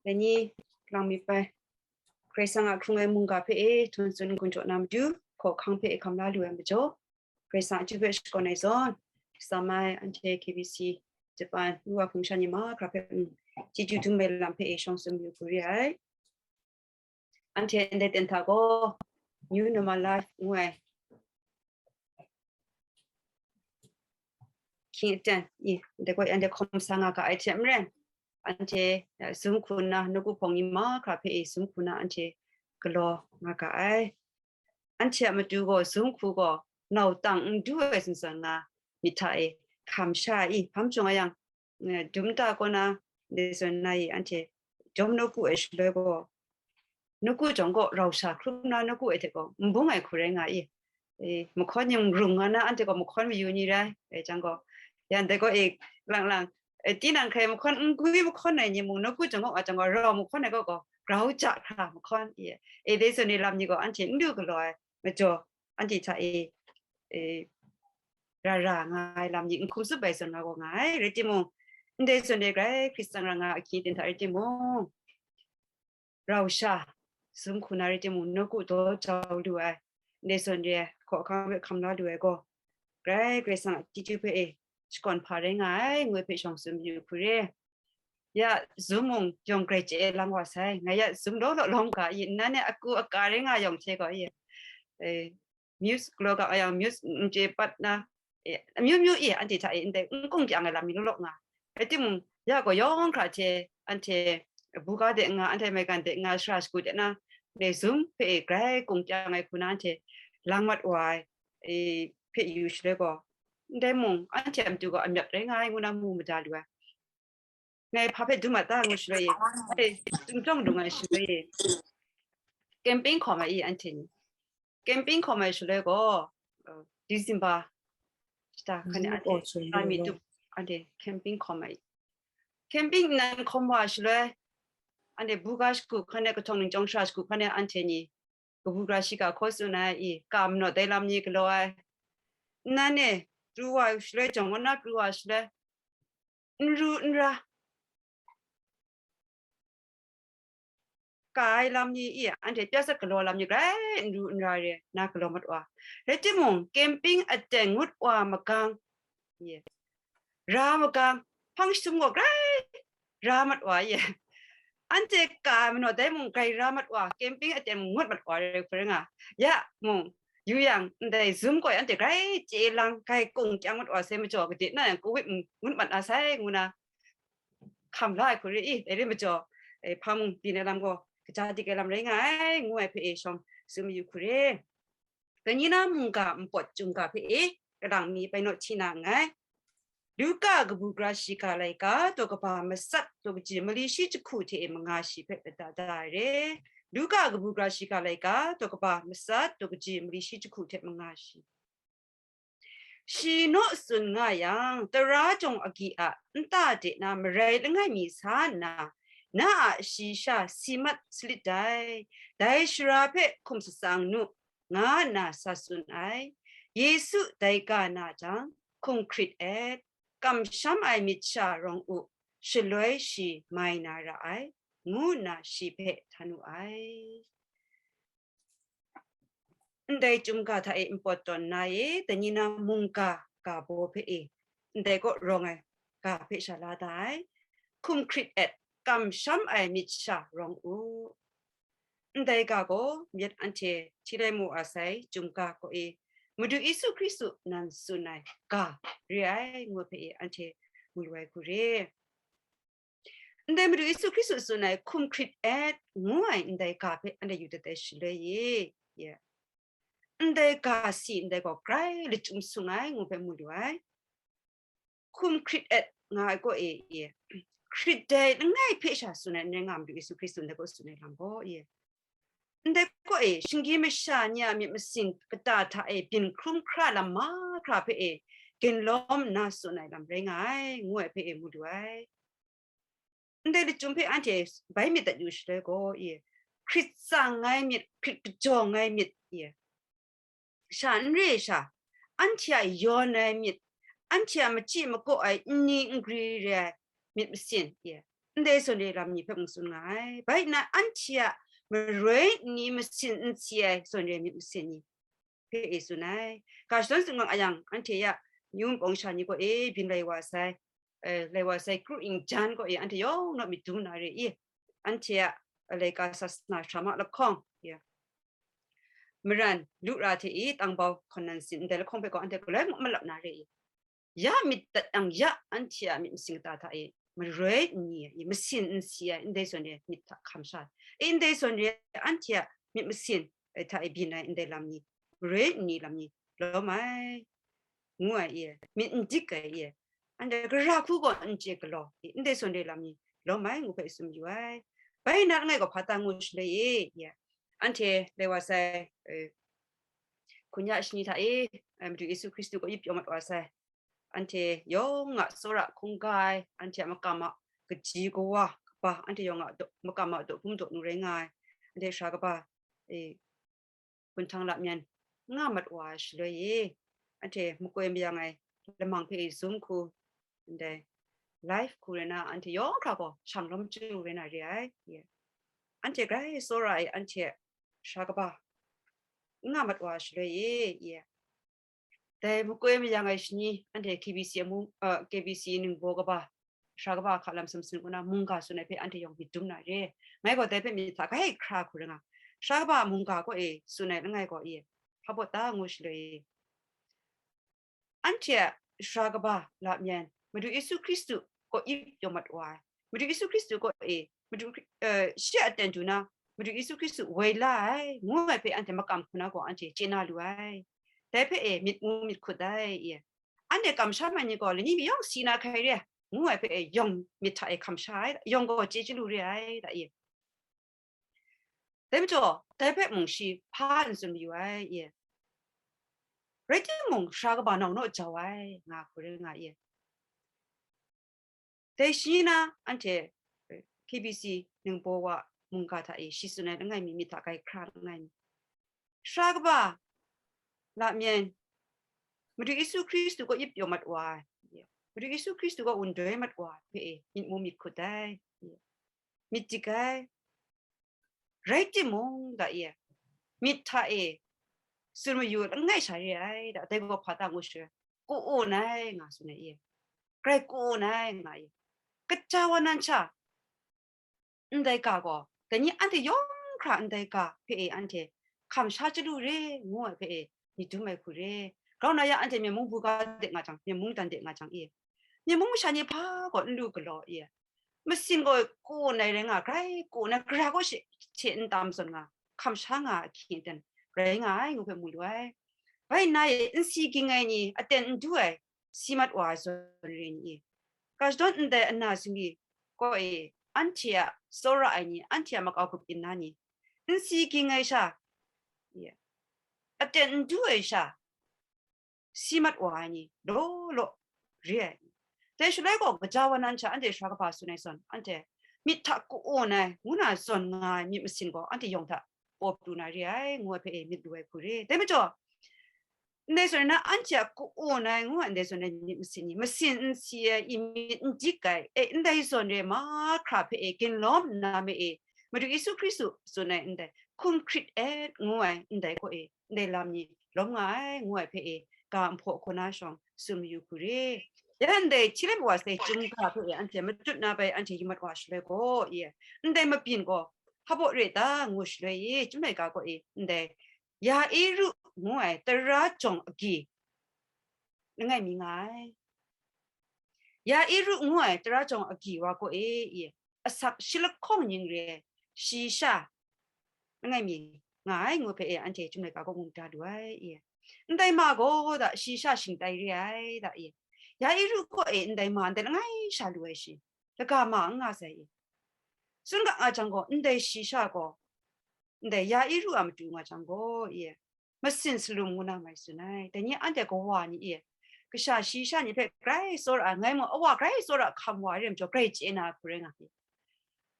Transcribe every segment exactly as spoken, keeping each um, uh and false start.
Dai ni lang myit bai, Karai Kasang a hkrung ai mungga hpe e htawn tsun n-gun jaw na matu, hkawhkang hpe e hkam la lu ai majaw, Karai Kasang a chyu hpe shakawn ai zawn, Samai anhte K B C Japan, Yu Wa hpung shan ni mahkra hpe, mm, chyeju dum ai lam hpe e shawng tsun mayu hku re ai. Anhte ndai ten hta gaw, New Normal Life ngu ai hkying aten i, ndai gaw anhte hkawm sa nga ga ai hte maren, anhte, eh, Zoom hku nna, nawku hpawng ni mahkra hpe e Zoom hku nna anhte galaw nga ga ai. Anhte a matu gaw Zoom hku gaw nau tang n du ai zawn zawn nga myit hta e hkam sha i, hpang chyawm nga yang, eh, dum ta kaw na, ndai zawn na i, anhte jawm nawku ai shaloi gaw, nawku jawng gaw rau sha hkrum na nawku ai hte gaw n bung ai hku rai nga i, eh, mahkawn ning rung nga na, anhte gaw mahkawn mayu ni rai, eh, jang gaw, yan dai gaw, eh, lang lang, eh, tinang hkrai mahkawn n gwi mahkawn ai ni mung, nawku jawng gaw, nga jang gaw, rau mahkawn ai gaw gaw, grau ja hkra mahkawn i, eh, dai zawn ni lam ni gaw anhte n du galaw ai majaw, anhte hta e, e, ra ra nga ai lam ni n hkum tsup ai zawn nga gaw nga ai. Rai timung, ndai zawn de grai Hkristu ra nga ahkying aten hta rai timung, rau sha, Zoom hku na rai timung, nawku daw jau lu ai, ndai zawn de hkawhkang hpe hkam la lu ai gaw, grai Karai Kasang a chyeju hpe e shakawn hpa rai nga ai, ngu ai hpe shawng tsun mayu hku re. Ya, Zoom mung yawng grai chye lang wa sai. Ngai ya Zoom law law lawm ga i, nnan e aku aka rai nga yawng hte gaw i, eh, mute galaw ga yang mute n chye pat na, eh, amyu myu i, anhte hta e ndai n kung kyang ai lam mi law law nga. Rai timung, ya gaw yawng hkra hte anhte buga de nga, anhte maigan de nga, shara shagu de na, ndai Zoom hpe e grai kung kyang ai hku na anhte lang mat wa ai, eh, hpe yu shaloi gaw, ndai mung anhte a matu gaw amyat rai nga ai ngu na mu mada lu ai. Ngai hpa hpe dum mat ta ngu shaloi e, eh, dum jawng dung ai shaloi e, camping hkawm ai i anhte ni. Camping hkawm ai shaloi gaw, uh, December shata hkan e anhte la mi tup, anhte camping hkawm ai. Camping nnan hkawm wa shaloi, anhte buga shagu hkan e, kahtawng ning chyawm shara shagu hkan e anhte ni kabu gara shiga hkaw tsun ai i, ka manaw dai lam ni galaw ai. Nnan e pru wa shaloi, jawng wan na pru wa shaloi, n ru n ra ka ai lam ni i, anhte pya sat galaw lam ni grai n ru n ra re na galaw mat wa. Rai timung, camping aten ngut wa magang, ye, ra magang, hpang shatum gaw grai ra mat wa ye. Anhte ka ai manaw dai mung grai ra mat wa, camping aten mung ngut mat wa rai hku rai nga. Ya mung, yu yang, ndai Zoom gaw anhte grai chye lang, grai kung kyang mat wa sai majaw, gade na yang covid ngut mat na sai ngu na hkam la ai hku re i, dai re majaw, eh, hpa mung byin ai lam gaw kaja dik ai lam rai nga ai, ngu ai hpe e shawng tsun mayu hku re. Kaning na mungga npawt chyum ga hpe e, kalang mi bai naw hti na nngai. လူကာ kabu gara shiga laika, daw kaba matsat, daw kaji mali shi jahku hte e manga shi hpe lata da ai re. လူကာ kabu gara shiga laika, daw kaba matsat, daw kaji mali shi jahku hte manga shi. Shi naw tsun nga yang, tara jawng agyi a nta de na marai langai mi sa nna, na a shayi sha si mat salit dai, dai shara hpe hkum shatsang nu, nga nna sa tsun ai. Yesu dai ga na jang, hkum hkrit et, kamsham ai myit sha rawng u, shaloi shi mai na ra ai, ngu nna shi hpe htan wu ai. Ndai chyum ga hta e npawt tawn na e, dai ni na mungga ga baw hpe e, ndai kaw rawng ai ga hpe sha la da ai. Hkum hkrit et, kamsham ai myit sha rawng u. Ndai ga gaw myit anhte hti lai mu a sai chyum ga kaw e, Madu Yesu Hkristu nan tsun ai ga re ai, ngu hpe e anhte mu lu ai hku re. Ndai Madu Yesu Hkristu tsun ai hkum hkrit et ngu ai ndai ga hpe anhte yu dat ai shaloi e, ye, ndai ga si ndai gaw grai lachyum sung ai ngu hpe mu lu ai. Hkum hkrit et nga ai kaw e, ye, hkrit dai langai hpe sha tsun ai n rai nga, Madu Yesu Hkristu ndai kaw tsun ai lam gaw, ye. Ndai kaw e, shinggyim masha ni a myit masin kata hta e byin hkrum hkra lam mahkra hpe e, ginlawm nna tsun ai lam rai nga ai, ngu ai hpe e mu lu ai. Ndai lachyum hpe anhte bai myit dat yu shaloi gaw, ye, hkrit tsang ai myit, hkrit kajawng ai myit, ye, sha n re sha, anhte a yawn ai myit, anhte a machyi makaw ai nni n gri re ai myit masin, ye, ndai zawn re lam ni hpe mung tsun nga ai. Bai nna anhte a maroi n ni masin n si ai zawn re myit masin ni hpe e tsun ai. Ga shadawn zungang a yang, anhte ya yu npawng sha ni gaw e byin lai wa sai, eh, lai wa sai kru ing jan gaw e anhte yawng naw myit dum na re i, anhte a laika sasana shrama lahkawng, ya, maran lu ra hte i tangbau hkawn nan sin ndai lahkawng hpe gaw anhte galoi mung malap na re i, ya myit dat yang ya anhte a myit masin kata hta e maroi n ni ai, masin n si ai, ndai zawn re myit hta hkam sha ai, ndai zawn re anhte a myit masin, eh, hta e byin ai ndai lam ni, maroi n ni lam ni lawm ai, ngu ai e, myit n dik ai e, anhte gara hku gaw n chye galaw e, ndai zawn re lam ni lawm ai, ngu hpe tsun yu ai. Bai nna langai gaw hpa ta ngu shaloi e, ya, anhte lai wa sai, eh, hkun ya shani hta e, eh, Madu Yesu Hkristu gaw yip pyaw mat wa sai, anhte yawng a tsawra hkungga ai, anhte a makam a kaji kawa kaba, anhte yawng a daw-, makam a daw hpum daw nu rai nga ai, anhte sara kaba, e, hpunhtang lamyan nga mat wa ai shaloi e, anhte makoi mayang ai lamang hpe e zum hku, ndai live hku rai na, anhte yawng hkra gaw shang lawm chyu rai na re ai, ye. Anhte grai tsawra ai, anhte sara kaba nga mat wa ai shaloi e, ye. Dai makoi mayang ai shani, anhte K B C amu, uh, K B C ningbaw kaba, sara kaba hka lam Samson kaw na mungga tsun ai hpe anhte yawng myit dum na re. Ngai gaw dai hpe myit hta grai hkra hku rai nga. Sara kaba mungga kaw e tsun ai langai gaw e, hpa baw ta ngu shaloi e, anhte a sara kaba lamyan Madu Yesu Hkristu kaw yip pyaw mat wa ai. Madu Yesu Hkristu kaw e, Madu Hkri-, eh, shi a aten du na, Madu Yesu Hkristu woi la ai, ngu ai hpe anhte makam hku na gaw anhte chye na lu ai. Dai hpe e myit mu myit hkut ai, e. Anhte kamsham ai ni gaw, lani mi yawng si na hkai re ai, ngu ai hpe e yawng myit hta e hkamsha ai, yawng gaw chye chyalu re ai, da, e. Dai majaw, dai hpe mung shi hpa n tsun mayu ai, e. Rai timung, sara kaba nau naw jau ai, nga hku rai nga, e. Dai shi na, anhte, eh, K B C ningbaw wa mungga hta e shi tsun ai langai mi, myit hta grai hkra langai mi. Sara kaba lamyan, Madu Yesu Hkristu kaw yip pyaw mat wa ai, Madu Yesu Hkristu kaw wundoi mat wa ai hpe e myit mu myit hkut ai, myit dik ai. Rai timung, da, e, myit hta e tsun mayu langai sha re ai, da, dai gaw hpa ta ngu shaloi, ku-un ai, nga tsun ai, e, grai ku-un ai, nga, e. Kaja wa nan sha, ndai ga gaw, dai ni anhte yawng hkra ndai ga hpe e anhte hkamsha chyalu re, ngu ai hpe e myit dum ai hku re. Grau na ya, anhte Myen mung buga de nga jang, Myen mung dan de nga jang, e, Myen mung masha ni hpa gaw n lu galaw, e, masin gaw ku-un ai rai nga, grai ku-un ai, gara kaw she hte n tam zawn nga, hkamsha nga ahkying aten rai nga ai, ngu hpe mu lu ai. Bai nna e, n si ging ai ni, aten n du ai, si mat wa ai zawn re ni e, ga shadawn ndai ana sumri kaw e, anhte a tsawra ai ni, anhte a makau grup yin na ni, n si ging ai sha, e, aten n du ai sha, si mat wa ai ni law law re ai. Dai shaloi gaw, gaja wa nan sha anhte sara kaba tsun ai zawn, anhte myit hta ku-un ai, ngu na zawn nga ai myit masin gaw, anhte yawng hta paw pru na re ai, ngu ai hpe e myit lu ai hku re. Dai majaw, ndai zawn na, anhte a ku-un ai, ngu ai ndai zawn na myit masin ni, masin n si ai, i myit n dik ai, e, ndai zawn re mahkra hpe e ginlawm nna me e, Madu Yesu Hkristu tsun ai ndai, hkum hkrit et ngu ai ndai gaw e, ndai lam ni lawm nga ai, ngu ai hpe e, ga nhpaw hkaw na shawng tsun mayu hku re. Ya ndai hti let wa sai chyum ga hpe e anhte matut na bai anhte yu mat wa shaloi gaw, e, ndai mabyin gaw hpa baw re ta ngu shaloi e, chyum laika gaw e, ndai Yairu ngu ai tara jawng agyi langai mi nga ai. Yairu ngu ai tara jawng agyi wa gaw e, e, asak shi lahkawng ning re ai, shi sha langai mi nga ai, ngu hpe e, anhte chyum laika gaw mu da lu ai, e. Ndai ma gaw da, shi sha shingtai re ai, da, e. Yairu gaw e, ndai ma ndai langai sha lu ai shi, laga ma n nga sai, e. Tsun ga nga jang gaw, ndai shi sha gaw, ndai Yairu a matu nga jang gaw, e, masin salum ngu na mai tsun ai. Dai ni anhte kawa ni e, kasha shi sha ni hpe grai tsawra ai, ngai mung awa grai tsawra hkam wa ai rai majaw, grai chye na hku rai nga ai.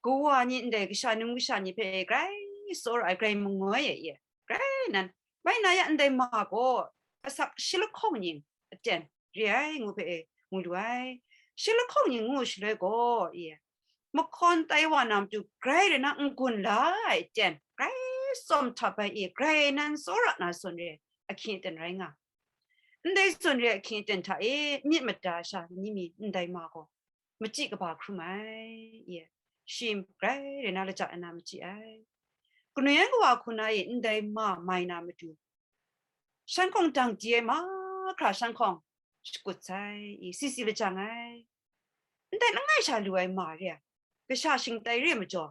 Kawa ni ndai kasha num kasha ni hpe grai tsawra ai, grai mangoi ai e, grai nan, bai na ya ndai ma gaw asak shi lahkawng ning aten re ai, ngu hpe e, ngu lu ai. Shi lahkawng ning ngu shaloi gaw, e, mahkawn tai wa na matu grai rai na n-gun la ai ten, grai tsawm htap ai e, grai nan tsawra na zawn re ahkying aten rai nga. Ndai zawn re ahkying aten hta e myit mada sha ni mi ndai ma gaw machyi kaba hkrum ai, ye, shi grai rai na lajak ai na machyi ai. Kanu yan kawa hku na e ndai ma mai na matu, shan hkawng dang di ai mahkra shan hkawng shakut sai, i, si si lajang ai. Ndai langai sha lu ai ma re ai, kasha shingtai re ai majaw,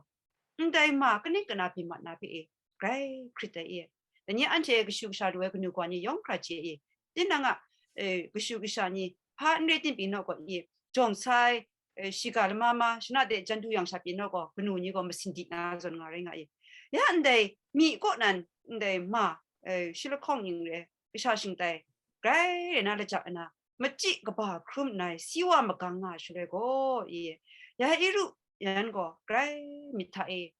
ndai ma kaning kana byin mat na hpe e, grai hkrit ai e. Dai ni anhte kashu kasha lu ai kanu kawa ni yawng hkra chye e, tinang a, eh, kashu kasha ni hpa n re ting pyi naw gaw e, jawng sai, eh, shiga lama ma, shana de jan du yang sha pyi naw gaw, kanu ni gaw masin di na zawn nga rai nga e. Ya ndai myi kaw nan, ndai ma, eh, shi lahkawng ning re, kasha shingtai, grai rai na lajak ai na, machyi kaba hkrum nna, si wa magang nga shaloi gaw, i, Yairu yan gaw grai myit hta e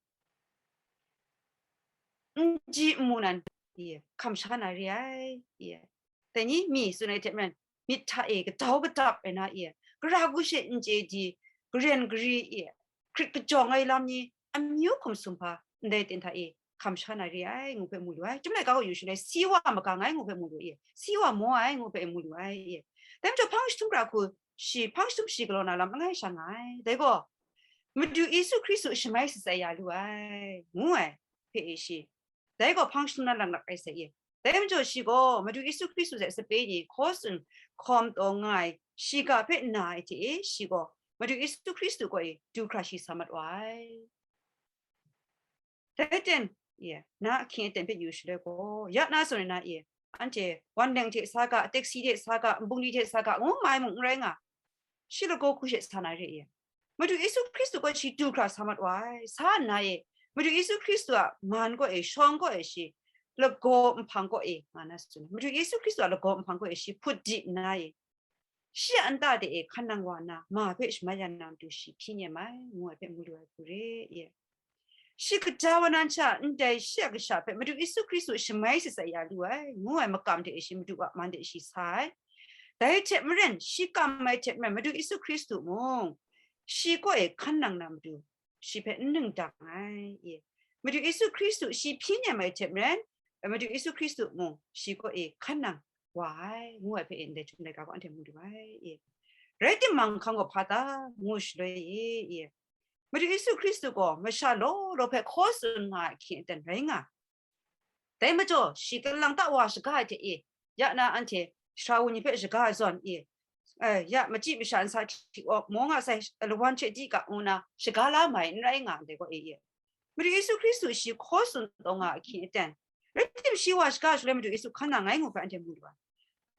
n ji n mu nan, i, hkam sha na re ai, i. Dai ni mi tsun ai hte maren, myit hta e gadau gadap ai na, i, gara gu she n chye di, garen gari, i, hkrit kajawng ai lam ni amyu hkum sumhpa ndai ten hta e hkam sha na re ai ngu hpe mu lu ai. Chyum laika gaw yu shaloi, si wa magang ai ngu hpe mu lu ai, si wa maw ai ngu hpe mu lu ai. Dai majaw hpang jahtum hkra hku shi, hpang jahtum shi galaw na lam langai sha nga ai. Dai gaw, Madu Yesu Hkristu shamai shatsai ya lu ai, ngu ai hpe e shi, dai gaw hpang jahtum na lang lak rai sai e. Dai majaw shi gaw Madu Yesu Hkristu hte sape ni hkaw tsun hkawm taw nga ai shiga hpe na ai hte e, shi gaw Madu Yesu Hkristu kaw e du hkra shi sa mat wa ai. Dai ten, ye, na ahkying aten hpe yu shaloi gaw, ya na zawn na e, anhte wan leng hte sa ga, taxi hte sa ga, nbungli hte sa ga, ngu mai mung n rai nga, shi lagaw hku she sa na re e. Madu Yesu Hkristu gaw shi du hkra sa mat wa ai, sa nna e, Madu Yesu Hkristu a man kaw e, shawng kaw e shi lagaw nhpang kaw e, nga na tsun ai. Madu Yesu Hkristu a lagaw nhpang kaw e shi hput di nna e, shi a nta de e hkan nang wa nna, ma hpe shaman ya na matu shi hpyi nem ai, ngu ai hpe mu lu ai hku re, ye. Shi kaja wa nan sha, ndai shi a kasha hpe Madu Yesu Hkristu shamai shatsai ya lu ai, ngu ai makam hte e shi Madu a man de shi sa ai. Dai hte maren, shi kam ai hte maren, Madu Yesu Hkristu mung, shi kaw e hkan nang na matu, shi hpe n ningdang ai, ye. Madu Yesu Hkristu shi hpyi nem ai hte maren, Madu Yesu Hkristu mung, shi kaw e hkan nang wa ai, ngu ai hpe e ndai Chyum laika gaw anhte mu lu ai, ye. Rai timung, hkang gaw hpa ta, ngu shaloi e, ye. Madu Yesu Hkristu gaw masha law law hpe hkaw tsun nga ai ahkying aten rai nga. Dai majaw, shi kalang ta wa shaga ai hte e, ya na anhte sara wu ni hpe shaga ai zawn e, eh, ya machyi masha nsa hti awk maw nga sai, lawan hte di ga ngu na shaga la mai n rai nga ndai gaw e, ye. Madu Yesu Hkristu shi hkaw tsun taw nga ahkying aten, rai tim shi wa shaga shaloi Madu Yesu hkan nang ngai ngu hpe anhte mu lu ai.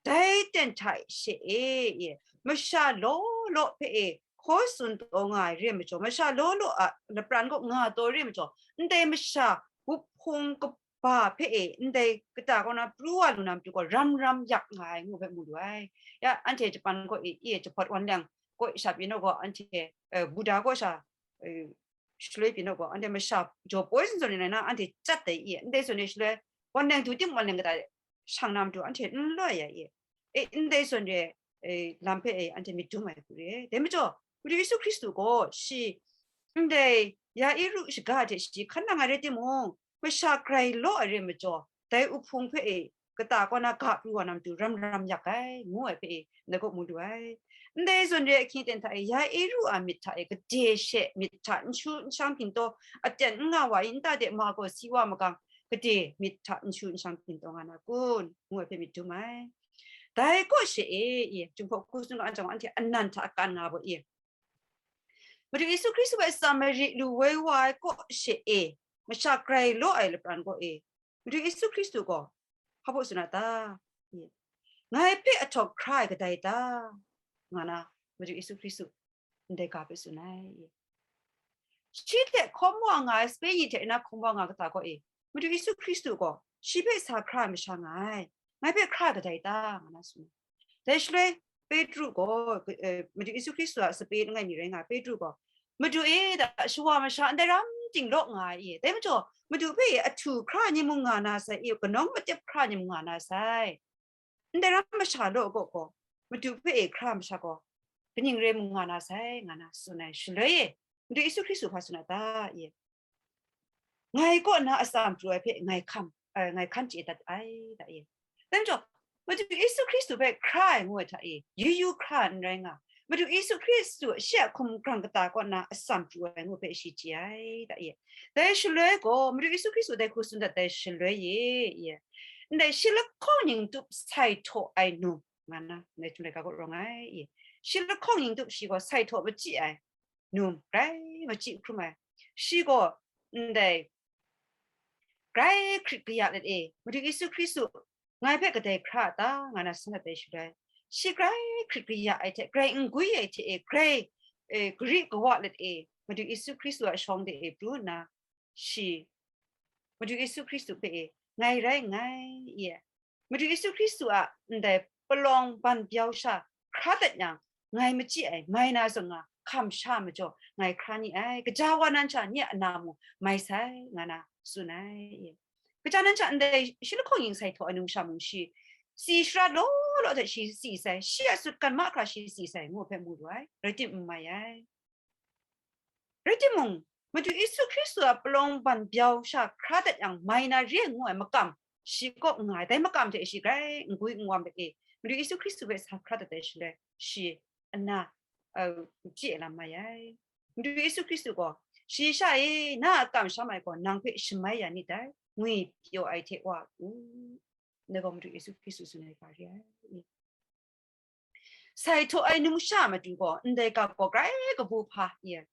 Dai ten hta she e, ye, masha law law hpe e hkaw tsun taw nga ai re ai majaw, masha law law a lapran kaw nga taw re ai majaw, ndai masha wuhpung kaba hpe e ndai kata kaw na pru wa lu na matu gaw ram ram yak nga ai ngu hpe mu lu ai. Ya, anhte Japan kaw e, e Japawt wan leng kaw sha pyi naw gaw, anhte, eh, Buddha kaw sha, eh, shaloi pyi naw gaw, anhte masha jaw poi zawn zawn ni na, anhte chyat dai e, ndai zawn ni shaloi, wan leng du tim wan leng kata shang na matu anhte n loi ya e, e, ndai zawn re, e, lam hpe e, anhte myit dum ai hku re. Dai majaw, Madu Yesu Hkristu gaw shi ndai Yairu shaga hte shi hkan nang ai rai timung, masha grai law ai re majaw, dai wuhpung hpe e kata kaw na ga pru wa na matu ram ram yak ai, ngu ai hpe e ndai kaw mu lu ai. Ndai zawn re ahkying aten hta e, Yairu a myit hta e gade she myit hta n shu n shang hpyin taw, aten n nga wa i, nta de ma gaw si wa magang gade myit hta n shu n shang hpyin taw nga na kun, ngu ai hpe myit dum ai. Dai kaw she e, e, Jinghpaw Hku tsun ga an jang anhte anan hta akan nga baw e. Madu Yesu Hkristu hpe Samari lu woi wa ai kaw she e, masha grai law ai lapran kaw e, Madu Yesu Hkristu gaw hpa baw tsun a ta? Ngai hpe ahtawk hkra ai kadai ta? Nga na, Madu Yesu Hkristu ndai ga hpe tsun ai. Shi hte hkawm wa nga ai sape ni hte na hkawm wa nga kata kaw e, Madu Yesu Hkristu gaw shi hpe sa hkra ai masha nga ai, ngai hpe hkra ai kadai ta? Nga na tsun ai. Dai shaloi Petru gaw, eh, Madu Yesu Hkristu a sape langai mi rai nga ai Petru gaw, Madu e, da shawa masha ndai ram ting law nga ai e, dai majaw, Madu hpe e ahtu hkra ni mung nga na sai e, kanawng matep hkra ni mung nga na sai. Ndai ram masha law gaw gaw, Madu hpe e hkra masha gaw, kaning re mung nga na sai, nga na tsun ai shaloi e, Madu Yesu Hkristu hpa tsun a ta? Ye, ngai kaw na atsam pru ai hpe ngai hkam, eh, ngai hkan chye dat ai, da ye. Dai majaw, Madu Yesu Hkristu hpe hkra ai ngu ai hta e, yu yu hkra n rai nga. Madu Yesu Hkristu shi a hkum grang kata kaw na atsam pru ai ngu hpe shi chye ai, da ye. Dai shaloi gaw, Madu Yesu Hkristu dai hku tsun dat dai shaloi e, ye, ndai shi lahkawng ning tup sai htaw ai num, nga na, ndai htum laika kaw rawng ai, ye. Shi lahkawng ning tup shi gaw sai htaw machyi ai num, grai machyi hkrum ai. Shi gaw ndai grai hkrit kaya let e, Madu Yesu Hkristu ngai hpe kadai hkra a ta, nga na san dat ai shaloi, shi grai hkrit kaya ai hte, grai n gwi ai hte e, grai, e, gari kawa let e, Madu Yesu Hkristu a shawng de e pru nna, shi Madu Yesu Hkristu hpe e, ngai rai nngai, ye. Madu Yesu Hkristu a ndai palawng ban byau sha hkra dat yang, ngai machyi ai, mai na zawn nga, hkam sha majaw, ngai hkra ni ai, kaja wa nan sha ni a na mung mai sai, nga na tsun ai, ye. Kaja nan sha ndai shi lahkawng ning sai htaw ai num sha mung shi, si shara law law hte shi si sai, shi a sutgan mahkra shi si sai, ngu hpe mu lu ai, rai tim n mai ai. Rai timung, Madu Yesu Hkristu a palawng ban byau sha hkra dat yang, mai na re ai ngu ai makam, shi kaw nga ai, dai makam hte shi grai n gwi n wam ai, Madu Yesu Hkristu hpe sa hkra dat ai shaloi, shi ana, uh, chye lam mai ai. Madu Yesu Hkristu gaw, shi sha e, na a kamsham ai gaw nang hpe shamai ya nit dai, ngwi pyaw ai hte wa u. Ndai gaw Madu Yesu Hkristu tsun ai ga re ai. Sai htaw ai num sha matu gaw, ndai ga gaw grai kabu hpa, ye,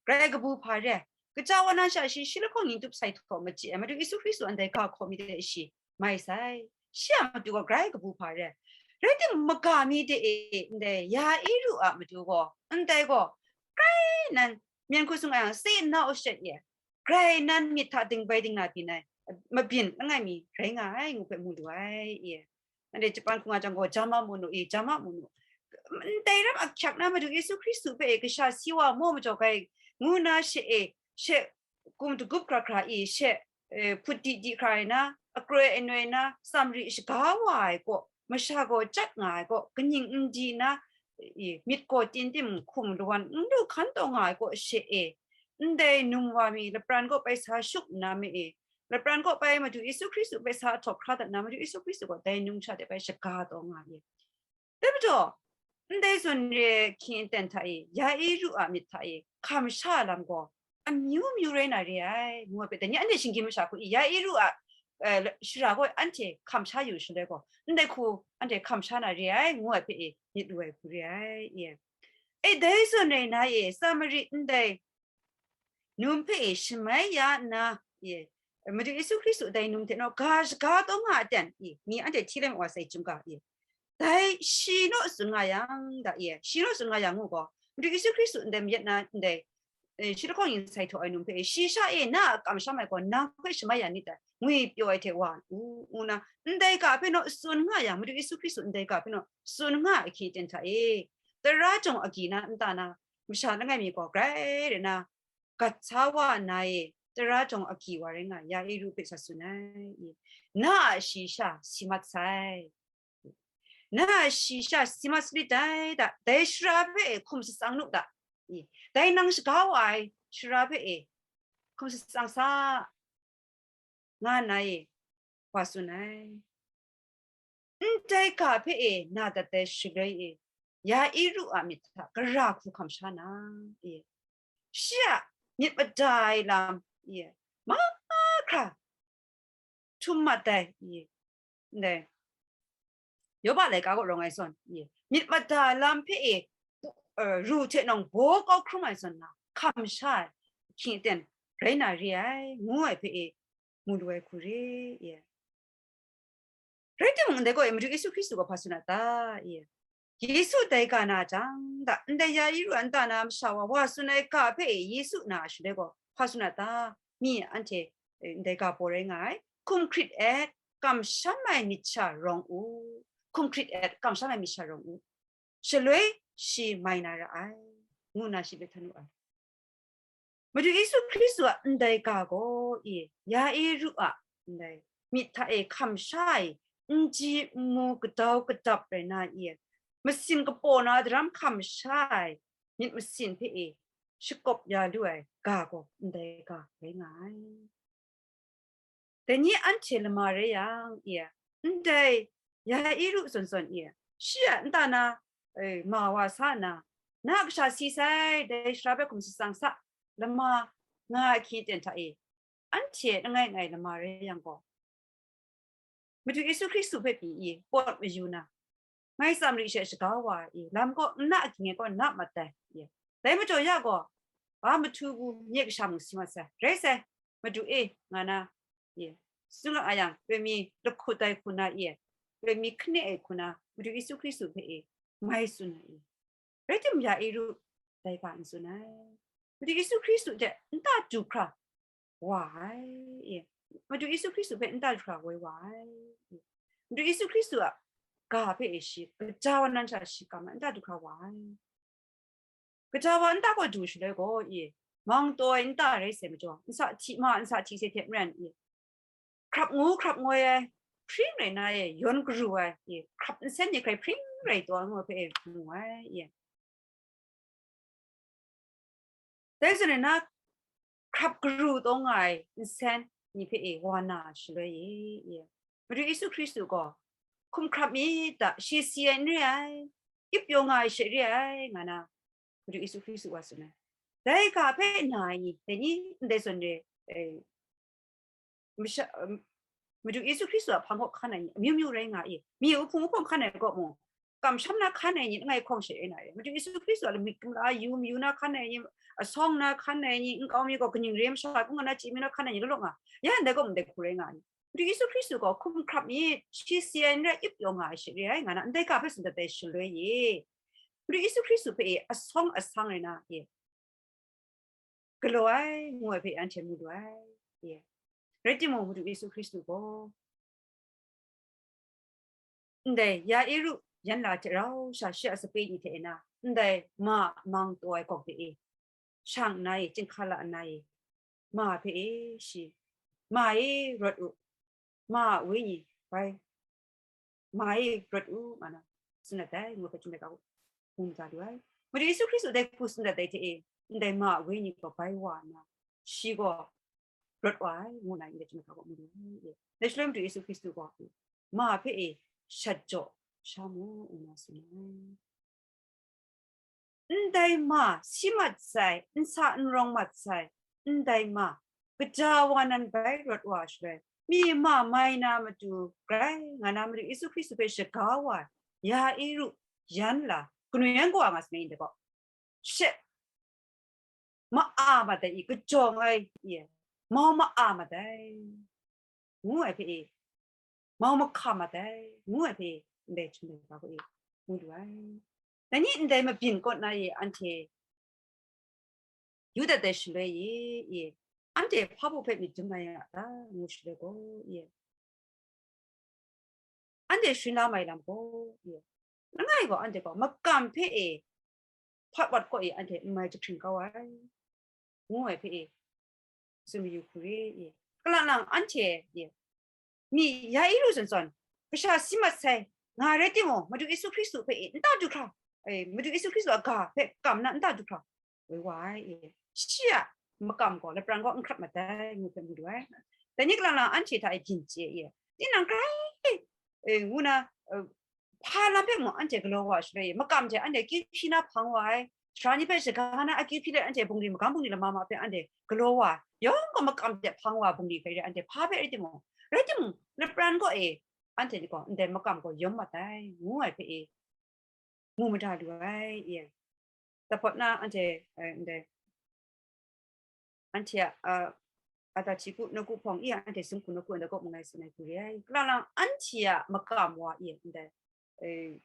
grai kabu hpa re ai. Kaja wa nan sha shi, shi lahkawng ning tup sai htaw machyi ai, Madu Yesu Hkristu ndai ga hkaw mi de shi mai sai. Shi a matu gaw grai kabu hpa re ai. Rai timung, maga mi de e, ndai Yairu a matu gaw, ndai gaw grai nan, myen hku sung ai yang, se nna o shet ye, grai nan myit hta dingbai dingna byin ai, mabyin langai mi rai nga ai, ngu hpe mu lu ai, ye. Anhte Japan hku nga jang gaw, jama munu i, jama munu. Ndai ram ahkyak na Madu Yesu Hkristu hpe e kasha si wa maw majaw gai, ngu na she e, she kum dagup hkra hkra i, she, eh, hput di di hkra ai na, akroi anoi na, tsam ri shaga wa ai kaw, masha gaw chyat nga ai kaw, kaning n di na, i, myit gaw tin tim hkum lawan n lu hkan taw nga ai kaw she e, ndai num wa mi lapran kaw bai sa shut nna me e, lapran kaw bai Madu Yesu Hkristu bai sa ahtawk hkra dat nna, Madu Yesu Hkristu gaw dai num sha de bai shaga taw nga ai. Dai majaw, ndai zawn re ai hkying aten hta e, Yairu a myit hta e, hkam sha lam gaw amyu myu rai na re ai, ngu ai hpe, dai ni anhte shinggyim masha hku i, Yairu a, eh, shara gaw anhte hkam sha yu shaloi gaw, ndai hku anhte hkam sha na re ai, ngu ai hpe e, myit lu ai hku re ai, ye. E, dai zawn rai na e, Samari ndai num hpe e shamai ya nna, ye, Madu Yesu Hkristu dai num hte naw ga shaga taw nga ai ten, ye, mi anhte hti lai ma wa sai chyum ga, ye, dai shi naw tsun nga yang, da, ye, shi naw tsun nga yang ngu gaw, Madu Yesu Hkristu ndai mayat na ndai, eh, shi lahkawng ning sai htaw ai num hpe, shi sha e na a kamsham ai gaw nang hpe shamai ya nit dai, ngwi pyaw ai hte wa u, ngu na, ndai ga hpe naw tsun nga yang, Madu Yesu Hkristu ndai ga hpe naw tsun nga ai hkying aten hta e, tara jawng agyi na nta na masha langai mi gaw grai re na, gat sa wa na e, tara jawng agyi wa rai nga, Yairu hpe sa tsun ai, na a shayi sha si mat sai. Na a shayi sha si mat sanit dai, da, dai shara hpe e hkum shatsang nu da, i, dai nang shaga wa ai shara hpe e hkum shatsang sa, nga nna e wa tsun ai. Ndai ga hpe e na dat ai shaloi e, Yairu a myit hta gara hku hkam sha na, e, shi a myit mada ai lam, e, mahkra htum mat ai, e, ndai Yoba laika kaw rawng ai zawn, e, myit mada lam hpe e, pu-, eh, ru hte nawng baw kau hkrum ai zawn na, hkam sha ai hkying aten rai na re ai, ngu ai hpe e, mu lu ai hku re, e. Rai timung, ndai gaw e, Madu Yesu Hkristu gaw hpa tsun a ta, e? Yesu dai ga na jang, da, ndai Yairu a nta na masha wa, wa tsun ai ga hpe e, Yesu na a shaloi gaw hpa tsun a ta? Mi anhte, eh, ndai ga baw rai nga ai, hkum hkrit et, kamsham ai myit sha rawng u, hkum hkrit et, kamsham ai myit sha rawng u, shaloi shi mai na ra ai, ngu nna shi hpe htan wu ai. Madu Yesu Hkristu a ndai ga gaw, e, Yairu a ndai myit hta e hkam sha ai, n ji n mu kadau kadap rai na, e, masin kapaw na daram hkam sha ai myit masin hpe e, shakawp ya lu ai ga gaw ndai ga rai nga ai. Dai ni anhte lama rai yang, e, ndai Yairu zawn zawn, e, shi a nta na, e, ma wa sa nna, na kasha si sai, dai sara bai hkum shatsang sa, lama nga ai hkye ten hta e, anhte langai ngai lama rai yang gaw, Madu Yesu Hkristu hpe pyi i, pawt mayu na, ngai tsam ri she shaga wa i, lam gaw n na ging ai gaw n na mat dai i, dai majaw ya gaw, ba mahtu bu nye kasha mung si mat sai, rai sai, Madu e, nga na, i, tsun a yang, loi mi lahkut ai hku na i, loi mi hkane ai hku na, Madu Yesu Hkristu hpe e, mai tsun ai i, rai timung, Yairu dai ga n tsun ai. Madu Yesu Hkristu hte nta du hkra wa ai. E, Madu Yesu Hkristu hpe nta du hkra woi wa ai. E, Madu Yesu Hkristu a ga hpe e shi, gaja wa nan sha shi kam ai, nta du hkra wa ai. Gaja wa nta gaw du shaloi gaw, e, mang taw ai nta rai sai majaw, nsa hti ma, nsa hti se hte maren, e, hkrap ngu hkrap ngoi ai, hpring rai na e, yawn garu ai, e, hkrap nsen ni hkrai hpring rai taw ai ngu hpe e mu ai, e. Dai zawn e na, hkrap garu taw nga ai nsen ni hpe e wa na shaloi e, e, Madu Yesu Hkristu gaw, hkum hkrap myit da, shi si ai n re ai, ip pyaw nga ai she re ai, nga na, Madu Yesu Hkristu wa tsun ai. Dai ga hpe na ai ni, dai ni ndai zawn re, e, masha, um, Madu Yesu Hkristu a hpang kaw hkan ai ni amyu myu rai nga i, mi uhpung uhpawng hkan ai kaw mung, kamsham na hkan ai ni langai hkawng she rai na re. Madu Yesu Hkristu a lamik kumla yu mayu na hkan ai ni, asawng na hkan ai ni, nkau mi gaw kaning re masha kungga na chye mayu na hkan ai ni law law nga, ya ndai gaw ndai hku rai nga ai ni. Madu Yesu Hkristu gaw hkum hkrap myit, shi si ai n rai, ip pyaw nga ai she re ai, nga na, ndai ga hpe tsun dat ai shaloi e, Madu Yesu Hkristu hpe e asawng asang rai na e, galaw ai, ngu ai hpe anhte mu lu ai, e. Rai timung, Madu Yesu Hkristu gaw ndai Yairu yan la hte rau sha shi a sape ni hte e na, ndai ma mang taw ai gawk de e, shang nna e, chyinghka la nna e, ma hpe e shi, ma e, rawt u, ma a wenyi bai, ma e, rawt u, nga na, tsun dat ai, ngu hpe chyum ai ga hku mu mada lu ai. Madu Yesu Hkristu dai hku tsun dat ai hte e, ndai ma a wenyi gaw bai wa nna, shi gaw rawt wa ai, ngu na, ndai chyum ai ga hku mu lu ai. Dai shaloi Madu Yesu Hkristu gaw, ma hpe e shat jaw sha mu, ngu na tsun ai. Ndai ma si mat sai, nsa n rawng mat sai, ndai ma, gaja wa nan bai rawt wa shaloi, mi ma mai na matu grai nga na Madu Yesu Hkristu hpe shaga wa ai, Yairu yan la, kanu yan kawa nga sa na ndai gaw, she, ma-a mat ai i, kajawng ai i, mau ma-a mat ai, ngu ai hpe e, mau mahkam mat ai, ngu ai hpe e, ndai chyum ai ga hku e, ngu lu ai. Dai ni ndai mabyin kaw na e anhte yu dat ai shaloi e, e, anhte hpa baw hpe myit dum na ya ta, ngu shaloi gaw, e, anhte sharin la mai lam gaw, e, langai gaw anhte gaw makam hpe e, hpat wat kaw e anhte n mai jahkring kau ai, ngu ai hpe e, tsun mayu hku re, e. Kalang lang anhte, e, mi Yairu zawn zawn, kasha si mat sai, nga rai timung, Madu Yesu Hkristu hpe e, nta du hkra, e, Madu Yesu Hkristu a ga hpe kam na nta du hkra, woi wa ai, e. Shi a makam gaw lapran gaw n hkrat mat ai, ngu hpe mu lu ai. Dai ni kalang lang anhte hta e byin chye, e. Tinang grai, e, ngu na, e, hpa lam hpe mung anhte galaw wa shaloi, makam hte anhte akyu hpyi na hpang wa ai, sara ni hpe shaga na akyu hpyi let anhte bungli magam bungli lama ma hpe anhte galaw wa ai, yawng gaw makam hte hpang wa bungli hpe rai, anhte hpa hpe rai timung, rai timung, lapran kaw e, anhte ni gaw ndai makam gaw yawm mat ai, ngu ai hpe e, mu mada lu ai, e. Dapawt na anhte, e, ndai, anhte a, a, Atatiku nawku hpawng i, anhte sumhku nawku ndai kaw mung ngai tsun ai hku re ai. Kalang lang anhte a makam wa e, ndai, e,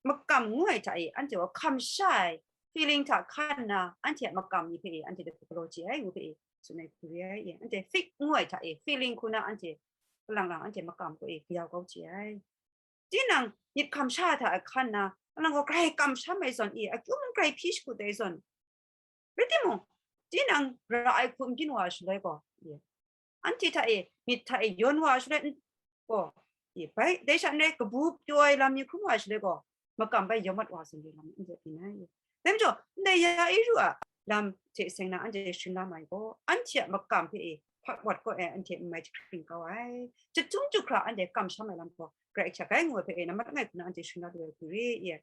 makam ngu ai hta e, anhte gaw hkam sha ai feeling hta hkan nna, anhte a makam ni hpe e, anhte dai hku galaw chye ai, ngu hpe e, tsun ai hku re ai, e. Anhte fake ngu ai hta e, feeling hku na anhte kalang lang anhte makam kaw e, kayau kau chye ai. Tinang myit hkam sha hta ahkan na, nang gaw grai kamsham ai zawn e, akyu mung grai hpyi shakut ai zawn. Rai timung, tinang ra ai hku n byin wa shaloi gaw, e, anhte hta e, myit hta e yawn wa shaloi n-, gaw, e, bai, dai sha n rai, kabu pyaw ai lam mi hkrum wa shaloi gaw, makam bai yawm mat wa zawn re lam n byin ai. Dai majaw, ndai Yairu a lam hte seng na anhte sharin la mai gaw, anhte a makam hpe e hpawt gaw e anhte n mai jahkring kau ai. Chyahtum jahkra anhte kamsham ai lam gaw, Karai Kasha gai ngu ai hpe e nambat langai hku na anhte sharin la lu ai hku re, ye.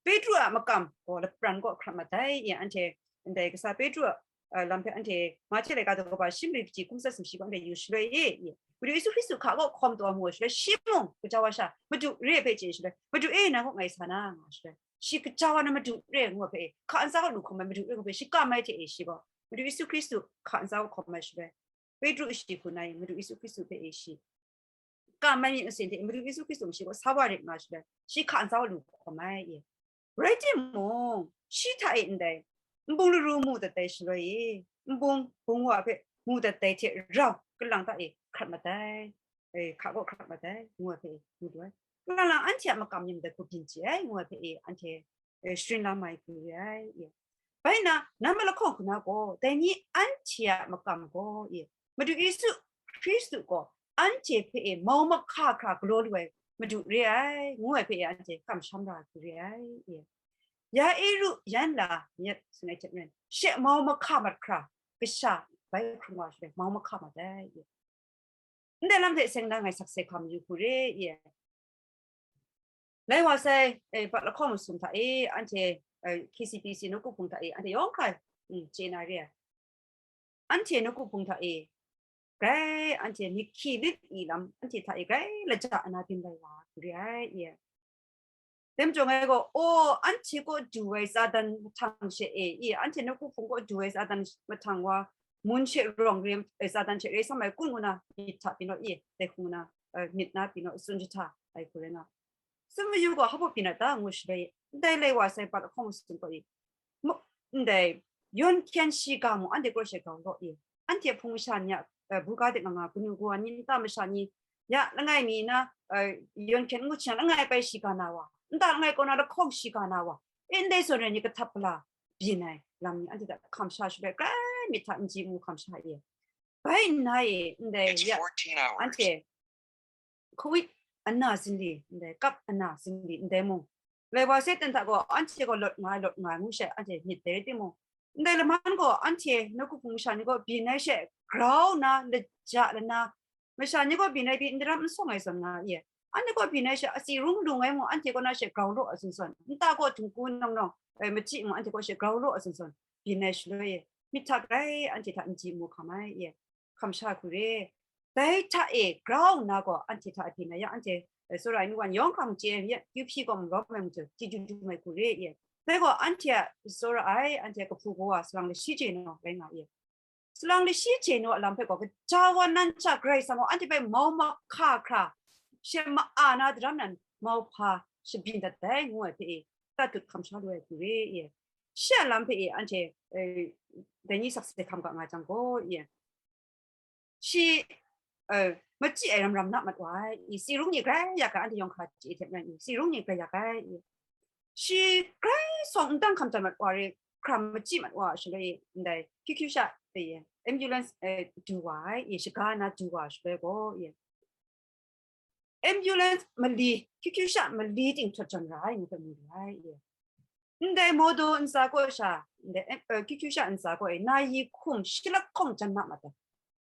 Petru a makam gaw lapran kaw hkrat mat ai, ye, anhte ndai kasa Petru a, a, lam hpe anhte Mahte laika daw kaba shi mali hpyi hkum tsawra sumshi gaw anhte yu shaloi, ye, ye. Madu Yesu Hkristu hka kaw hkawm taw mu ai shaloi, shi mung gaja wa sha, Madu re hpe chye shaloi, Madu e, nang kaw ngai sa na nga shaloi, shi gaja wa na Madu re ngu ai hpe e, hka ntsa kaw lu hkawm ai Madu re ngu ai hpe shi kam ai hte e shi gaw, Madu Yesu Hkristu hka ntsa kaw hkawm ai shaloi, Petru shi hku na e, Madu Yesu Hkristu hpe e shi kam ai myit masin hte Madu Yesu Hkristu mung shi gaw sa wa rit nga shaloi, shi hka ntsa wa lu hkawm ai, ye. Rai timung, shi hta e ndai nbung laru mu dat ai shaloi e, nbung bung wa hpe mu dat ai hte rau kalang hta e hkrat mat ai, e, hka kaw hkrat mat ai, ngu ai hpe e mu lu ai. Kalang lang anhte a makam ni madat hku byin chye ai, ngu ai hpe e anhte, e, sharin la mai hku re ai, ye. Bai nna, nambat lahkawng hku na gaw, dai ni anhte a makam gaw, ye, Madu Yesu Hkristu gaw anhte hpe e mau mahka hkra galaw lu ai Madu re ai, ngu ai hpe e anhte kamsham ra ai hku re ai, ye. Ya e ru yan la myit, tsun ai hte maren, she mau mahka mat hkra, kasha bai hkrung wa shaloi, mau mahka mat ai, ye. Ndai lam hte seng na ngai sakse hkam yu hku re, ye. Lai wa sai, e, bat lahkawng masum hta e, anhte, e, K C B C nawku hpung hta e, anhte yawng hkra, mm, chye na re ai. Anhte nawku hpung hta e, grai anhte myit hkyi lit i lam, anhte hta e grai laja na byin lai wa hku re ai, ye. Dai majaw ngai gaw, o, anhte kaw du ai Satan mahtang she e, i, anhte nawku hpung kaw du ai Satan mahtang wa, mun she rawng re, e, Satan she re sam ai kun ngu na, myit hta pyi naw, i, dai hku ngu na, e, myit na pyi naw, tsun jahta ai hku rai nga. Tsun mayu gaw, hpa byin a ta ngu shaloi, ndai lai wa sai bat lahkawng masum kaw i, mu-, ndai yawn hkyen shiga mung anhte kaw she grau law i, anhte hpung masha ni a, e, buga de nga nga, kanu kawa ni, nta masha ni, ya langai mi na, e, yawn hkyen ngu hkyen langai bai shiga na wa, nta langai kaw na lahkawng shiga na wa, e, ndai zawn rai ni kahtap gala byin ai lam ni anhte hta hkam sha shaloi, grai myit hta n ji mu hkam sha e. Bai nna e, ndai ya, anhte hkawit ana zinli, ndai kap ana zinli, ndai mung, lai wa sai ten hta gaw, anhte gaw lawt nga ai, lawt nga ai ngu she, anhte myit dai rai timung, ndai laman gaw, anhte nawku hpung masha ni gaw byin ai she, grau na, laja lana, masha ni gaw byin ai pyi, n daram n sawng ai zawn nga i, anhte gaw byin ai she, a tsi rung lung ai mung, anhte kaw na she grau law a zawn zawn, nta gaw htingku nawng nawng, e, machyi mung, anhte kaw she grau law a zawn zawn, byin ai shaloi e, myit hta grai anhte hta n ji mu hkam ai, ye. Hkam sha hku re. Dai hta e grau nna gaw, anhte hta byin ai yang, anhte, e, tsawra ai nu wan yawng hkang chye ai, ya, kyu hpyi gaw malawm ai majaw, chyeju dum ai hku re, ye. Dai gaw, anhte a tsawra ai, anhte a kahpu kawa salang lashi chye naw rai nga, ye. Salang lashi chye naw a lam hpe gaw, gaja wa nan hta Karai Kasang gaw anhte hpe mau mahka hkra, she ma-a na daram nan, mauhpa shabyin dat ai, ngu ai hpe e, tatut hkam sha lu ai hku re, ye. Shi a lam hpe e, anhte, e, dai ni sakse hkam ga nga jang gaw, ye. Shi, e, machyi ai ram ram na mat wa ai, i, tsi rung ni grai yak ai, anhte yawng hkra chye hte maren, i, tsi rung ni grai yak ai, i. Shi grai sawng n dang hkam jan mat wa re, hkram machyi mat wa shaloi, ndai, kyukyu sha, e, ambulance, e, du wa ai, i, shaga na du wa shaloi gaw, i, ambulance mali, kyukyu sha mali ting htawt jawn ra ai, ngu hpe mu ra ai, i. Ndai modo ntsa kaw sha, ndai, eh, eh, kyukyu sha ntsa kaw e, na yi hkum shi lahkawng jan na mat ai.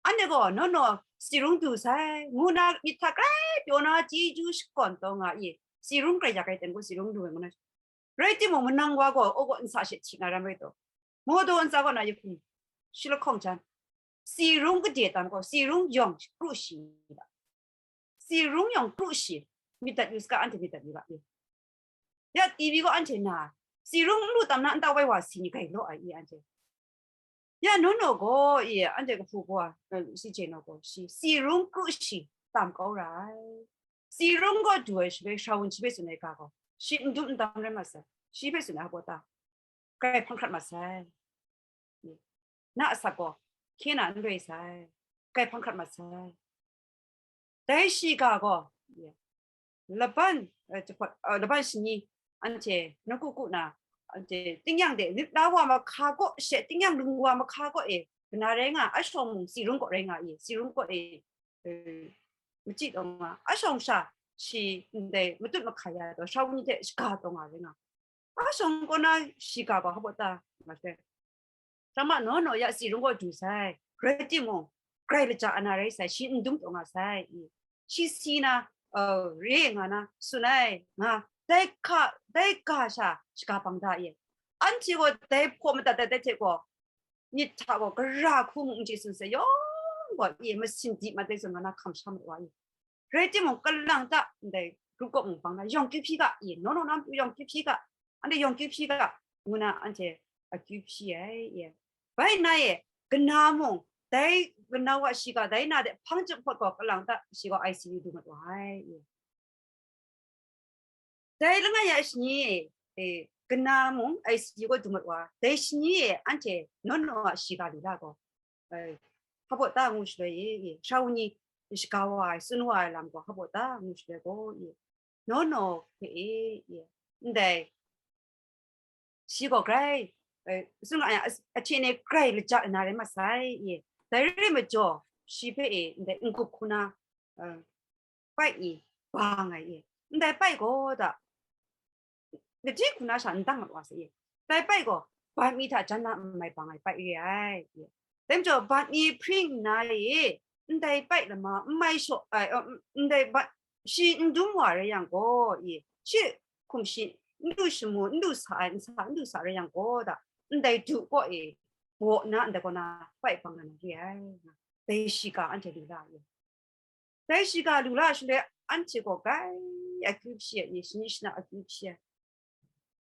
Anhte gaw, "Nawng naw tsi rung du sai," ngu na myit hta grai pyaw na chyeju shakawn taw nga i, tsi rung grai yak ai ten gaw tsi rung du ai ngu na. Rai timung, manang wa gaw, o gaw ntsa she hti na ram rai taw, modo ntsa kaw na yi hkum shi lahkawng jan. Tsi rung gade tam gaw, tsi rung yawng kru shi da. Tsi rung yawng kru shi, myit dat yu saga, anhte myit dat yu ga, ya, T V gaw anhte na, tsi rung n lu tam na, nta wai wa si ni grai law ai i anhte. Ya, nawng naw gaw i, anhte kahpu gaw, eh, si chye naw gaw, shi, tsi rung kru shi tam kau ra ai. Tsi rung gaw du ai shaloi, Shawun shi hpe tsun ai ga gaw, shi n dum n dam rai mat sai, shi hpe tsun ai hpa ta, grai hpang hkrat mat sai. Na asak gaw, hkye na n loi sai, grai hpang hkrat mat sai. Dai shiga gaw, laban, eh, jahpawt, eh, laban shani, anhte nawku ku na, anhte tingnyang de, lit la wa mahka gaw she, tingnyang lung wa mahka gaw e, kana rai nga, a shawng mung tsi rung gaw rai nga i, tsi rung gaw e, eh, machyi taw nga, a shawng sha shi ndai matut mahka ya taw, Shawun hte shaga taw nga rai nga. A shawng kaw na shiga gaw hpa ta, nga she. Hkra ma naw naw ya tsi rung kaw du sai, rai timung, grai laja ana rai sai, shi n dum taw nga sai, i. Shi si na, uh, re nga na, tsun ai, nga, dai hka, dai ga sha, shaga bang da, i. Anhte gaw dai hpaw madat dat dai hte gaw, myit hta gaw, gara hku mung n chye tsun sai, yawng gaw, i, masin di mat dai tsun nga na, hkam sha mat wa, i. Rai timung, kalang ta ndai grup kaw mung bang na, yawng kyu hpyi ga, i, naw naw na matu yawng kyu hpyi ga, anhte yawng kyu hpyi ga, ngu na anhte akyu hpyi ai, i. Bai nna e, kana mung, dai kana wa shiga, dai na de hpang jahpawt gaw kalang ta, shi gaw I C U du mat wa ai, i. Dai langai ya shani e, e, kana mung I C U gaw du mat wa, dai shani e anhte naw naw a shiga lu la gaw, e, hpa baw ta ngu shaloi e, e, shawng ni shaga wa ai, tsun wa ai lam gaw hpa baw ta ngu shaloi gaw, e, naw naw hpe e, e, ndai shi gaw grai, e, tsun nga ai, a, ahte ne grai laja na rai masai, e, dai re ai majaw, shi hpe e, ndai n-gup hku na, e, pai i, bang ai i, ndai pai gaw da, gade hku na sha n dang mat wa sai i, dai pai gaw, bat mi hta jan na n mai bang ai pai re ai i, dai majaw, bat mi hpring nna e, ndai pai lama n mai shaw ai, uh, ndai bat, shi n dum wa rai yang gaw i, shi hkum shi n du shamu, n du sa ai, n sa, n du sa rai yang gaw da, ndai du kaw e, baw na ndai kaw na pai bang na re ai, dai shiga anhte lu la ai. Dai shiga lu la shaloi, anhte gaw grai akyu hpyi ai, shani shana akyu hpyi ai.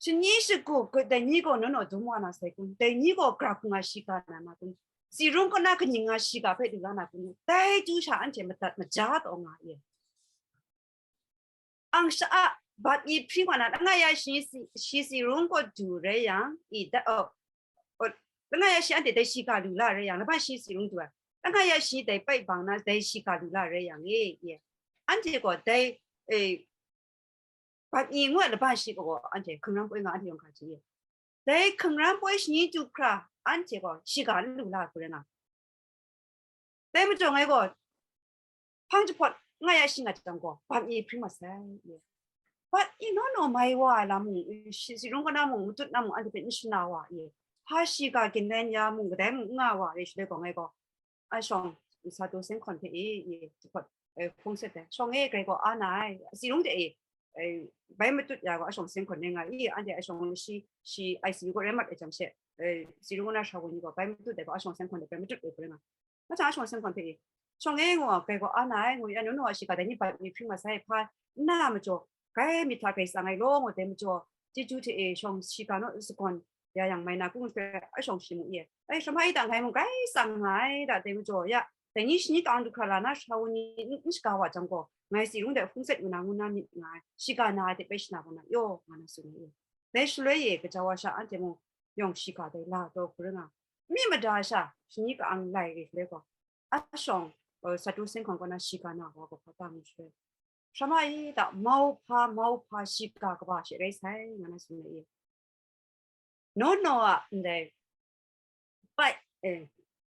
Shani shagu, dai ni gaw naw naw dum wa na sai kun, dai ni gaw gara hku nga shiga na ma kun, tsi rung kaw na kaning nga shiga hpe lu la na kun, dai du sha anhte madat maja taw nga ai. Ang sha a, bat mi hpring wa na, langai ya shi si, shi tsi rung kaw du rai yang, i da, oh, oh, langai ya shi anhte dai shiga lu la rai yang, laban shi tsi rung du ai. Langai ya shi dai pai bang na, dai shiga lu la rai yang e, e. Anhte gaw dai, e, bat mi ngu ai laban shi gaw anhte hkungran poi nga anhte yawng hkra chye. Dai hkungran poi shani du hkra, anhte gaw shiga n lu la hku rai nga. Dai majaw ngai gaw, hpang jahpawt nga ya shi nga jang gaw, bat mi hpring mat sai, e. Bat mi naw naw mai wa ai lam mung, shi, tsi rung kaw na mung, matut na mung, anhte hpe n shana wa, e. Hpa shiga ginlen ya mung, kadai mung n nga wa, e, shaloi gaw ngai gaw, a shawng, Sato Seng Hkawn hpe e, e, jahpawt, e, hpung set ai. Shawng e, grai gaw a na ai, tsi rung de e, e, bai matut ya gaw, a shawng Seng Hkawn rai nga i, anhte a shawng shi, shi I C U gaw rai mat ai jang she, e, tsi rung kaw na sha wa ni gaw, bai matut ai gaw, a shawng Seng Hkawn de bai matut ai hku rai nga. Machang a shawng Seng Hkawn hpe e, shawng e ngu, grai gaw a na ai, ngu ya, naw naw a shiga dai ni bat mi hpring mat sai hpa, n na majaw, grai myit hta grai tsang ai law, ngu dai majaw, chyeju hte e shawng shiga naw sagawn ya yang mai na, kung hpe a shawng shi mu e. Ai, shamai da ngai mung grai tsang nga ai, da dai majaw, ya, dai ni shani kang du hkra la na, sha wa ni n, n shaga wa jang gaw, ngai tsi rung de hpung set ngu na, ngu na myit nga ai, shiga na ai hte bai shana bang na, yaw, nga na tsun ai e. Dai shaloi e, gaja wa sha anhte mung yawng shiga dai la taw hku rai nga, mi mada sha, shani ka-ang lai re shaloi gaw, a shawng, uh, Sato Seng Hkawn kaw na shiga na wa gaw hpa ta ngu shaloi, shamai da, mau hpa, mau hpa shiga kaba she rai sai, nga na tsun ai e. Naw naw a ndai pai, eh,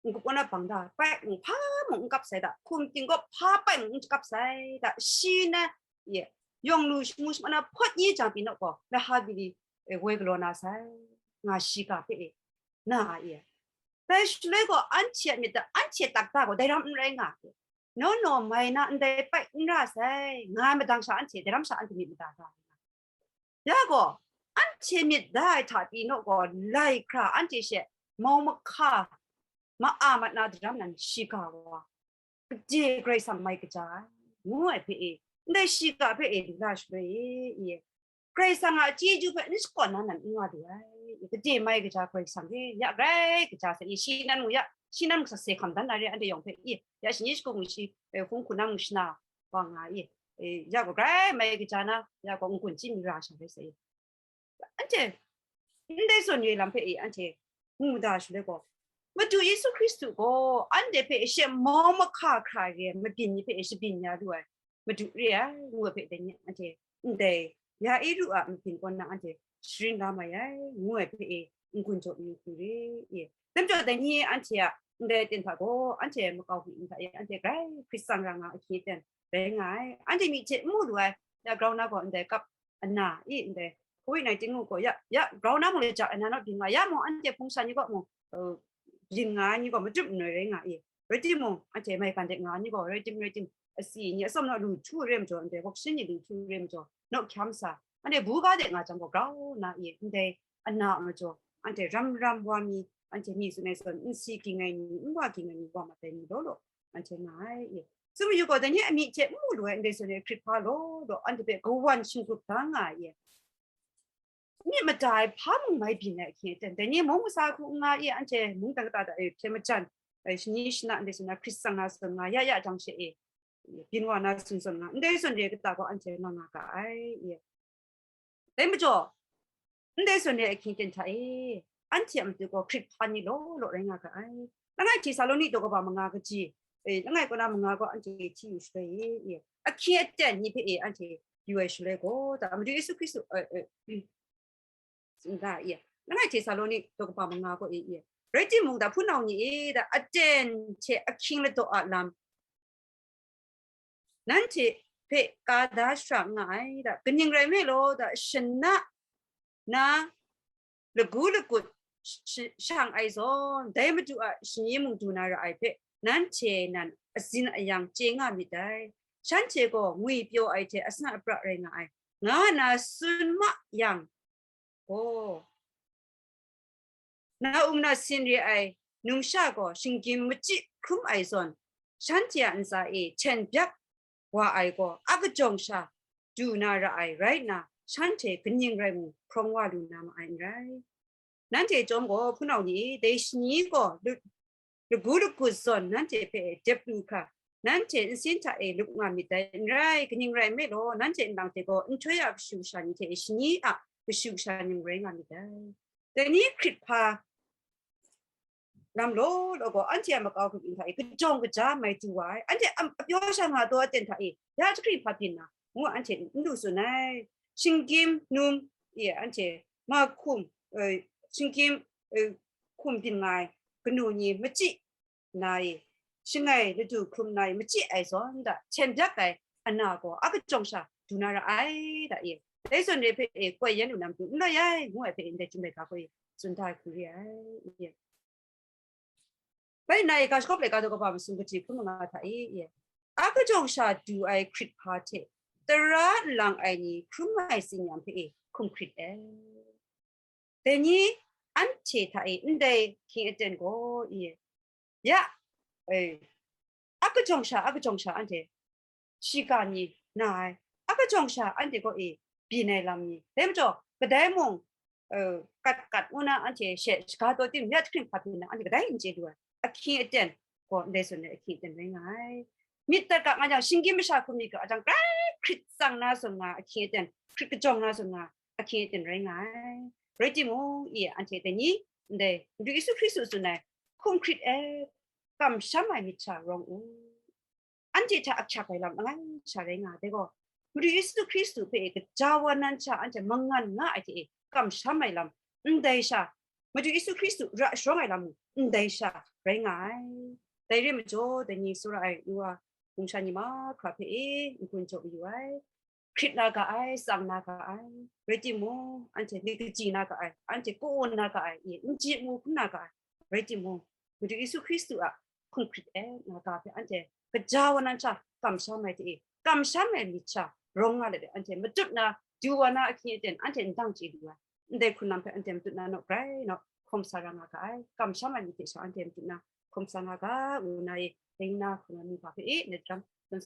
n-gup kaw na bang da, pai mung hpa mung n kap sai da, hkum ting gaw hpa pai mung n kap sai da, shi na, ye, yawng lu shamu shaman na hpawt ni jang pyi naw gaw, lahka bili, eh, woi galaw na sai, nga shiga hpe e, na a e. Dai shaloi gaw, anhte a myit hta, anhte a tak da gaw, dai ram n rai nga, naw naw mai na ndai pai n ra sai, nga ai madang sha anhte, dai ram sha anhte myit mada ga ai nga. Ya gaw, anhte myit da ai hta pyi naw gaw, lai hkra anhte she mau mahka, ma-a mat na daram nan shiga wa, gade Karai Kasang mai kaja ai, ngu ai hpe e, ndai shiga hpe e lu la shaloi e, Karai Kasang a chyeju hpe n shakawn na nan n nga lu ai. Gade mai kaja Karai Kasang e, ya grai kaja sa i, shi nan mu ya, shi nan mu sa se hkam dan na re, anhte yawng hpe i, ya shani shagu mu shi, eh, hpung hku na mu shana wa nga i, eh, ya gaw grai mai kaja na, ya gaw n-gun chyi mara sha rai sa i. Anhte, ndai zawn re lam hpe i, anhte, mu da shaloi gaw, Madu Yesu Hkristu gaw, anhte hpe she mau mahka hkra re ai mabyin ni hpe shabyin ya lu ai, Madu re ai, ngu ai hpe dai ni anhte ndai Yairu a mabyin kaw na anhte sharin la mai ai, ngu ai hpe e, n-gun jaw n-yu hku re e. Dai majaw dai ni anhte a ndai aten hta gaw, anhte makau hpyi hta e, anhte grai hkrit tsang ra nga ahkyi aten rai nga ai. Anhte myi hte n mu lu ai, ya grau na gaw ndai kap ana i ndai covid nineteen ngu gaw, ya, ya grau na mung le ja ana naw byin nga, ya mung anhte hpung sha ni kaw mung, uh, byin nga ai ni gaw matut manoi rai nga i. Rai timung, anhte maigan de nga ai ni gaw, rai tim, rai tim, asi ni atsawm naw lu htu re majaw, anhte hkawk shin ni lu htu re majaw, naw hkyam sa, anhte buga de nga jang gaw grau na i, ndai ana a majaw, anhte ram ram wa mi, anhte mi tsun ai zawn, nsi ging ai ni, nwa ging ai ni, wa mat ai ni law law, anhte nga ai i. Tsun mayu gaw, dai ni a myi hte n mu lu ai ndai zawn e hkrit hpa law law, anhte hpe kawan shinggrup da nga ai i. Myit mada ai hpa mung mai byin ai ahkying aten, dai ni mung masa hku n nga i, anhte mungdan kata da e hpyen majan, e, shani shana ndai zawn na hkrit tsang na zawn nga, ya ya jang she e, byin wa na zawn zawn nga, ndai zawn re kata gaw anhte nga nga ga ai, e. Dai majaw, ndai zawn re ahkying aten hta e, anhte a matu gaw hkrit hpa ni law law rai nga ga ai. Langai Htesaloni daw kaba manga kaji, e, langai kaw na manga gaw anhte hti yu shaloi e, e, ahkying aten ni hpe e anhte yu ai shaloi gaw, da Madu Yesu Hkristu, e, e, tsun da e, langai Htesaloni daw kaba manga gaw e, e, rai timung, da hpunau ni e, da aten hte ahkying ladaw a lam, nanhte hpe ka da shara n nga ai, da kaning rai nme law, da shana na lagu lagut sh-, sh-, shang ai zawn, dai Madu a shani mung du na ra ai hpe, nanhte nan azin ayang chye nga myit dai. Shanhte gaw ngwipyaw ai hte asana apra rai nga ai, nga na tsun ma yang gaw, na-um nasin re ai numsha gaw shinggyim machyi hkrum ai zawn, shanhte a ntsa e hten byak wa ai gaw, a kajawng sha du na ra ai rai nna, shanhte kaning rai mung hprawng wa lu na ma ai n rai. Nanhte chyawm gaw, hpunau ni e, dai shani gaw lu-, lagu lagut zawn nanhte hpe dep lu hkra, nanhte nsin hta e lup nga myit dai n rai, kaning rai nme law, nanhte nlang hte gaw nhtoi a kashu kasha ni hte shani a kashu kasha ni mung rai nga myit dai. Dai ni hkrit hpa lam law law gaw, anhte a makau hkrit hta e kajawng kaja mai du wa ai, anhte a, a pyaw sha nga taw aten hta e ya jahkring hpa byin na, ngu anhte n lu tsun ai. Shinggyim num e anhte ma hkum, e, shinggyim, e, hkum byin nga ai kanu ni machyi na e, shangai ladu hkrum na e machyi ai zawn da, hten byak ai ana gaw a kajawng sha du na ra ai da e, dai zawn re hpe e koi yan lu na matu n rai ai, ngu ai hpe ndai Chyum laika gaw e tsun da ai hku re ai e. Bai nna e, ga shagawp laika daw kaba masum kaji hkrum manga hta e, e, a kajawng sha du ai hkrit hpa hte tara nlang ai ni hkrum ai tsin-yam hpe e hkum hkrit ai. Dai ni anhte hta e ndai hkying aten gaw e, ya, e, a kajawng sha, a kajawng sha anhte shiga ni na ai, a kajawng sha anhte gaw e byin ai lam ni, dai majaw kadai mung, e, kat kat ngu na anhte she shaga taw tim, ya jahkring hpa byin na anhte kadai n chye lu ai, ahkying aten gaw ndai zawn ai ahkying aten rai nga ai. Myit dat ga nga jang, shinggyim masha hkum ni ga jang, grai hkrit tsang na zawn nga ahkying aten, hkrit kajawng na zawn nga ahkying aten rai nga ai. Rai timung, e, anhte dai ni ndai Madu Yesu Hkristu tsun ai, hkum hkrit ai, kamsham ai myit sha rawng u. Anhte hta ahkyak ai lam langai sha rai nga ai, dai gaw Madu Yesu Hkristu hpe e kaja wa nan sha anhte mangan nga ai hte e kamsham ai lam, ndai sha Madu Yesu Hkristu ra sharawng ai lam mung ndai sha rai nga ai. Dai re majaw, dai ni tsawra ai nu wa, numsha ni mahkra hpe e n-gun jaw mayu ai. Hkrit na ga ai, tsang na ga ai, rai timung, anhte myit kaji na ga ai, anhte kaw na ga ai, e, n chye mu hkrum na ga ai, rai timung, Madu Yesu Hkristu a hkum hkrit ai nga ga hpe anhte kaja wa nan sha kamsham ai hte e, kamsham ai myit sha rawng nga let e, anhte matut na, du wa na ahkying aten anhte n dang chye lu ai. Ndai hkrun lam hpe anhte matut na naw grai naw hkawm sa ra nga ga ai, kamsham ai myit hte sha anhte matut na hkawm sa nga ga, ngu na e, dai na hkrun lam ni hpa hpe e, net ram,